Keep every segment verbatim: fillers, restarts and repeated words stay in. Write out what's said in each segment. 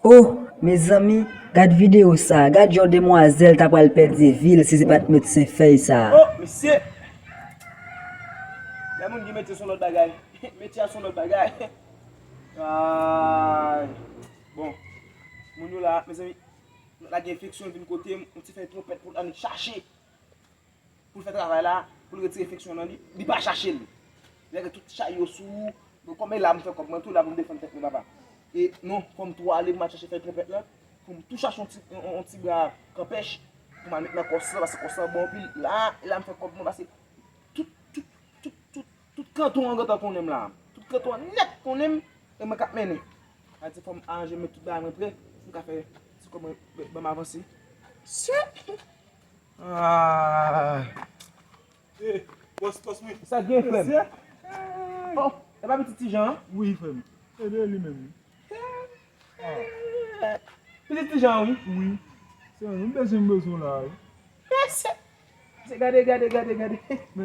Oh, mezanmi, gad videyo sa a. Gad jan yon demwazèl ta pral pèdi vi l si se pa t medsen fèy sa a. Oh, mesye! Lè moun gen metye se yon lòt bagay. Metye a se yon lòt bagay. Ay. Bon. Moun yo la, mezanmi, lage enfeksyon vin kote m, yon ti fèy twonpèt pou l annik chache. Pou l fè travay la, pou l retire enfeksyon nan li, li pa chache l. Lè gen tout chay yo sou ou, bon, kòm e la m fè kòb mwen tou, la pou m defann tèt mwen, papa. E non, fò m tou ale pou m al chache fèy twonpèt lan, pou m tou chache yon ti, yon, yon ti bra kanpèch, pou m al met nan kòs lan, paske kòs lan bon anpil. La, e la m fè kòb mwen, paske tout, tout, tout, tout, tout kanton an gentan konnen m la. Tout kanton an nèt konnen m, e mwen k ap mennen. Sa di fò m aranje met tout bagay mwen prè, pou m ka fè ti kòb mwen, ban m avanse. Sè! Ah. Eh, bòs, bòs, wi. Sa gen, frè m? Mesye. Oh, e pa pitit Ti Jan an? Wi, frè m. E de li menm. Ah. Pitit Ti Jan an, wi. Wi. Se mwen, m bezwen, m bezwen la, wi. Mesye. Mesye, gade, gade, gade, gade.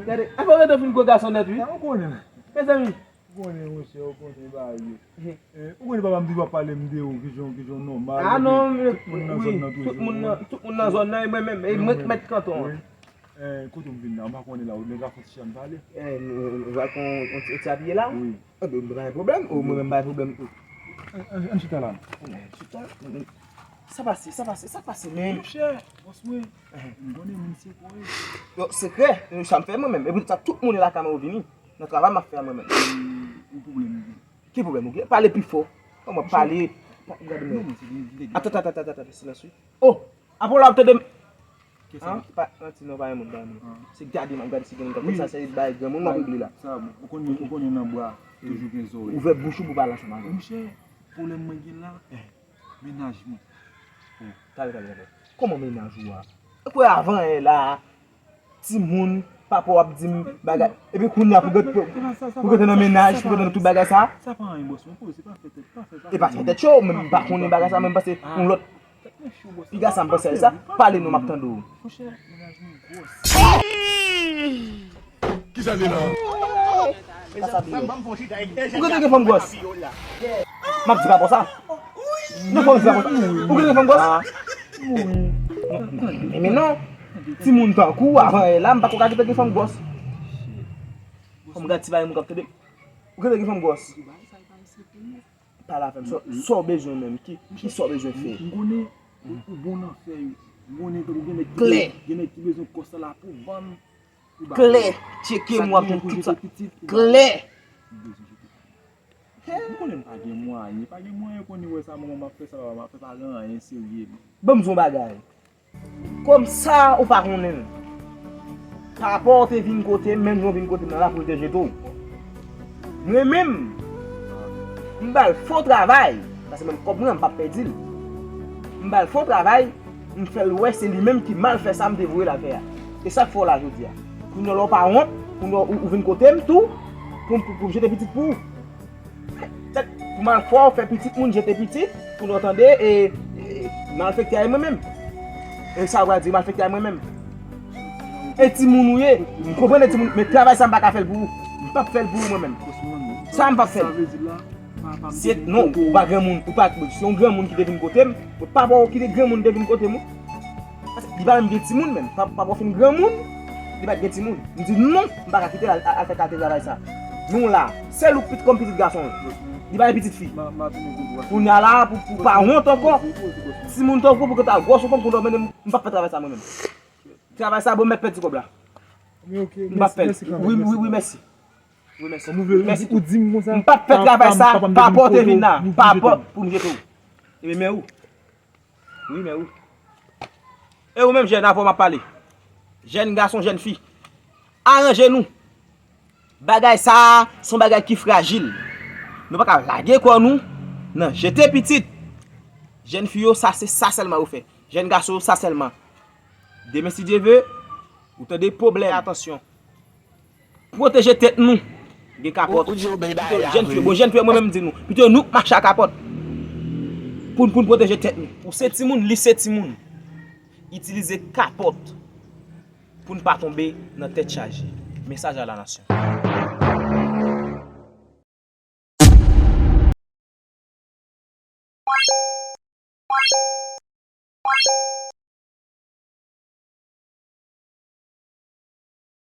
Gade. Apa w gentan vin gwo gason nèt, wi. Sa ou konnen. Mezanmi. Ou konnen, monchè, ou konnen bagay yo. Mhm. Eh, ou konnen papa m toujou ap pale m de ou, kijan, kijan nòmal. Ah non, tout moun nan zòn nan toujou. Tout moun nan, tout moun nan zòn nan, e mwen menm, e mwen k mèt kanton an. Wi. Eh, kote m vin la, m pa konnen la, ou nèg la fè ti chan pale. Eh, nou, nou va kon, on ti, on ti apiye la? Wi. Eh ben, pa gen pwoblèm, ou mwen menm pa gen pwoblèm. Ann, ann, ann chita la. Ann chita. Sa pase, sa pase, sa pase, men. Monchè, bòs mwen, m konnen moun sekrè. Yo, sekrè, sa m fè mwen menm. E poutèt sa, tout moun lakay mwen yo vini. Nan travay m ap fè a mwen menm. Ou pwoblèm ou gen? Ki pwoblèm ou gen? Pale pi fò. Kòman pale? Pa, gade mwen. Non, men se gen nèg. Atann, atann, atann, atann, silans wi. Oh! Apre w la ap tande m. Kisa? An? Pa, pa ti non, pa yon moun, pa yon moun. Ah. Se gade m ap gade si gen moun k ap fè sa, se bagay granmoun m ap regle la. Sa bon. Ou konnen, ou konnen nan bwa, toujou gen zòrèy. Ouvè bouch ou pou pale ansanm avè m. Monchè, pwoblèm mwen gen la, mennaj mwen. Talè, talè, talè. Kòman mennaj ou a? Ou kwè avan yè la, timoun, papa w ap di m bagay. Epi kounye a pou gete, pou gete nan mennaj, pou gete nan tout bagay sa. Sa pa anyen, bòs mwen, poze, pa fè tèt, pa fè, pa fè. E pa fè tèt cho, men m pa konnen bagay sa, men m panse yon lòt piga sa m panse sa. Pale non, m ap tande w. Monchè, mennaj mwen gwòs. Ki jan li la? Ou gentan gen fanm gwòs? M ap di pa konsa. Non, fanm di pa konsa. Ou gentan gen fanm gwòs? Men, men non. Timoun tankou w avan yè la, m pa ko ka gentan gen fanm gwòs. Fò m gad ti bagay moun k ap tande. Ou gentan gen fanm gwòs? Pale avè m. Sa, sa w bezwen menm? Ki, ki sa w bezwen fè? M konnen ou, ou bon nan fè yo. M konnen tankou gen nèg ki, gen nèg ki bezwen kòs la pou vann. Klè, tcheke m w ap jwenn tout sa. Klè. M konnen m pa gen mwayen, pa gen mwayen konnen wè sa manman m ap fè, sa papa m ap fè, pa gen anyen serye. Ban m di w yon bagay. Kòm sa ou pa konnen l. Papa w te vin kote m, menm jan w vin kote m nan la pou l te jete w. Mwen menm, m ba l fo travay, paske menm kòb mwen an m p ap pèdi l. M ba l fo travay, m fè l wè se li menm ki mal fè sa m te voye l al fè a. E sa k fè w la jodi a. Kounye a la w pa wont, kounye a ou, ou vin kote m tou, pou, pou, pou m jete pitit pou ou. Tèt, pou mal fè w fè pitit moun jete pitit, kounye a w tande, e, e, malfektè a e mwen menm. E sa w pral di, malfektè a e mwen menm. E timoun ou ye, m konprann e timoun, men travay sa m pa ka fè l pou ou. M p ap fè l pou ou mwen menm. Sa m p ap fè l. Se, non, ou pa granmoun, ou pa, se yon granmoun ki te vin kote m, papa w ki te granmoun te vin kote m wi. Li pa menm gen timoun menm, pa, papa w fin granmoun, li pa t gen timoun. M di non, m pa ka kite l al, al, al fè kalite travay sa. Nou la, sèl ou pitit kòm pitit gason. Li pa gen pitit fi. Kounye a la, pou, pou pa wont ankò, timoun tankou pou ke ta gwòs ou fanm kounye a w mennen m, m p ap fè travay sa mwen menm. Travay sa bon, m mèt pèdi kòb la. M p ap fè l. Wi, wi, wi, mèsi. Wi, mèsi. Mèsi tou. M p ap fè travay sa, pa pòte vin la, pa pòte pou m jete w. Ebyen, men ou. Wi, men ou. E ou menm jèn, avè w m ap pale. Jèn gason, jèn fi. Aranje nou. Bagay sa a, se yon bagay ki frajil. Nou pa ka lage kò nou nan jete pitit. Jèn fi yo, sa se sa sèlman yo fè. Jèn gason yo, sa sèlman. Demen, si Dye ve, ou tande pwoblèm. Atansyon. Pwoteje tèt nou. Gen kapòt. Pito jèn fi, bon, jèn fi, mwen menm m di nou. Pito nou k mache a kapòt. Pou, pou n pwoteje tèt nou. Ou se timoun, li se timoun. Itilize kapòt. Pou n pa tonbe nan tèt chaje. Mesaj a la nasyon.